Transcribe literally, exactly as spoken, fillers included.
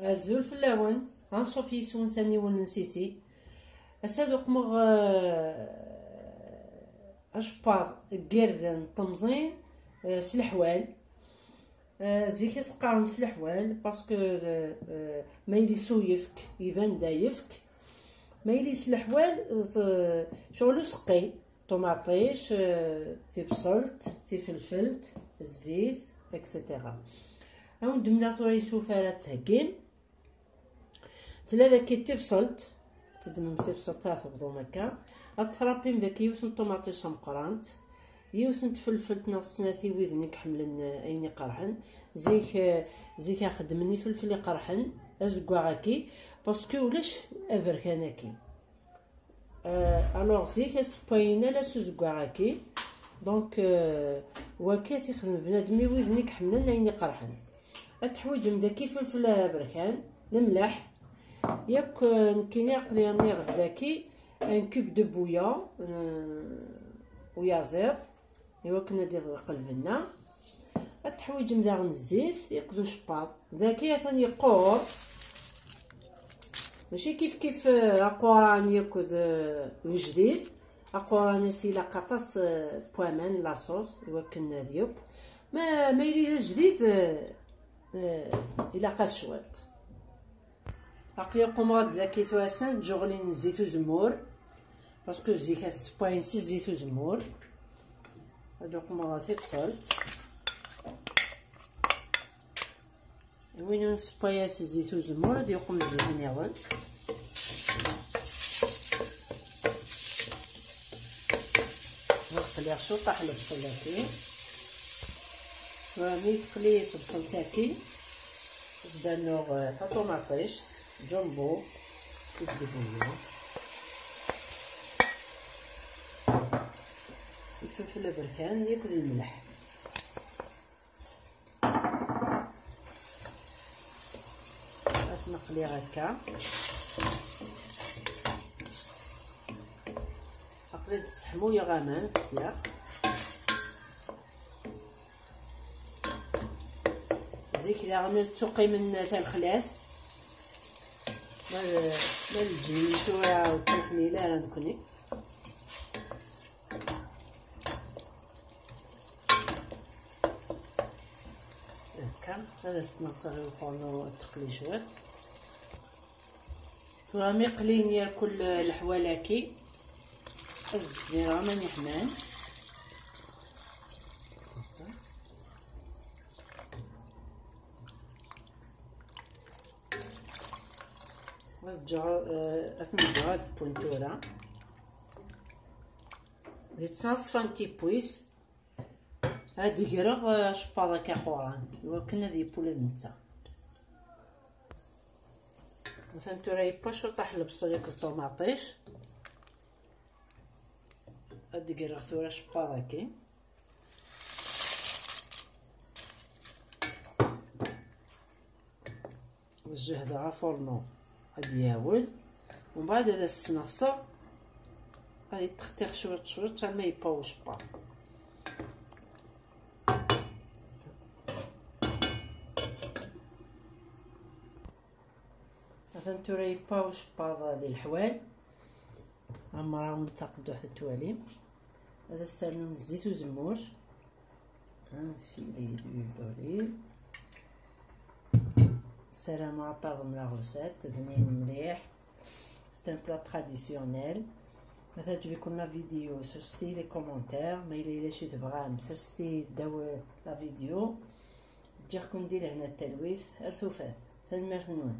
Azul fell-awen, anṣuf yis-wen s aniwel n Sisi. Ass-a ad uqmeɣ, eh, acebbaḍ n yirden n temẓin, eh, s leḥwal. Eh, zik i s-qqaren s leḥwal, parce que, eh, eh, ma yili s uyefk, iban d ayefk. Ma yili s leḥwal, eh, ccɣel useqqi. Ṭumaṭic, eh, tibṣelt, tifelfelt, zzit, et cetera. Ad wen-d-mleɣ tura isufar ad theggim. Tella daki tibṣelt, teddmem tibṣelt ara tebḍum akka. Ad trapim daki yiwet n ṭumaṭic tameqqrant, yiwet n tfelfelt neɣ snat i widen i iḥemmlen, eh, ayen iqerḥen. Zik, eh, zik a xeddmen ifelfel iqerḥen, azeggaɣ-agi, parce que ulac aberkan-agi. Euh, alors, zik, asewway-nni ala s uzeggaɣ-agi. Donc, euh, wagi ad t-ixdem bnadem i widen i iḥemmlen ayen iqerḥen. Ad teḥwiǧem daki ifelfel aberkan, lemleḥ. Yakk, euh, nekkini aql-i rniɣ-d daki un cube de bouillon, euh, uyaziḍ. Iwakken ad iḍeq lbenna. Ad teḥwiǧem daɣen zzit akked ucebbaḍ. Dagi atan yeqqur. Mačči kif kif, eh, aquran akked, eh, ujdid. Aquran-is ilaq aṭas, eh, n waman, la sauce, iwakken ad yeww. Ma, ma yili d ajdid, eh, eh, ilaq-as cwiṭ. Aql-i qqumeɣ-d dagi tura ass-a ǧǧuɣlin n zzit uzemmur, parce que zik ad ssewwayen si zzit uzemmur. Ad qqumeɣ tibṣelt. Win ur nessewway ara s zzit uzemmur, ad yuqem zzit nniḍen. Ad qliɣ cuṭaḥ lebṣel-agi. Tura mi teqli tebṣelt-agi, ad s-d-rnuɣ, eh, taṭumaṭict, jumbo, akked deg-nni. Ifelfel aberkan, yakk d lmelḥ. Ad ten-qliɣ akka. Aql-i d-sseḥmuyeɣ aman sya. Zik daɣen ad ttuqimen talexlat. Ma d, ma d lǧin tura ur ttneḥmil ara nekni. Akka, ad as-sneɣseɣ i uxurnu ad teqli cwiṭ. Tura mi qlin irkul leḥwal-agi, ad d-smireɣ aman yeḥman. Ad ǧǧeɣ, eh, ad ten-ǧǧeɣ ad wwun tura. Di ttnaṣfa n tiwwit, ad d-greɣ, eh, acebbaḍ-agi aquran, iwakken ad yeww ula d netta. Atan tura yewwa cuṭaḥ lebṣel akked ṭumaṭic. Ad d-greɣ tura acebbaḍ-agi. Jehdeɣ afurnu ad d-yawel, umbeɛd ad as-sneɣseɣ, ad yettextiq cwiṭ cwiṭ arma yewwa ucebbaḍ. Atan tura yewwa ucebbaḍ di leḥwal. Ɛemmreɣ-awen taqedduḥt ad twalim. Ad as-rnum zzit uzemmur. Un filet d'huile d'olive. Ssarameɣ ad taɣem la recette, bnin mliḥ. C'est un plat traditionnel. Ma teɛǧeb-iken la vidéo, serset-iyi les commentaires. Ma yella yella acu tebɣam, serset-iyi ddaw la vidéo. Ǧǧiɣ-ken di lehna d talwit. Ar tufat. Tanemmirt-nwen.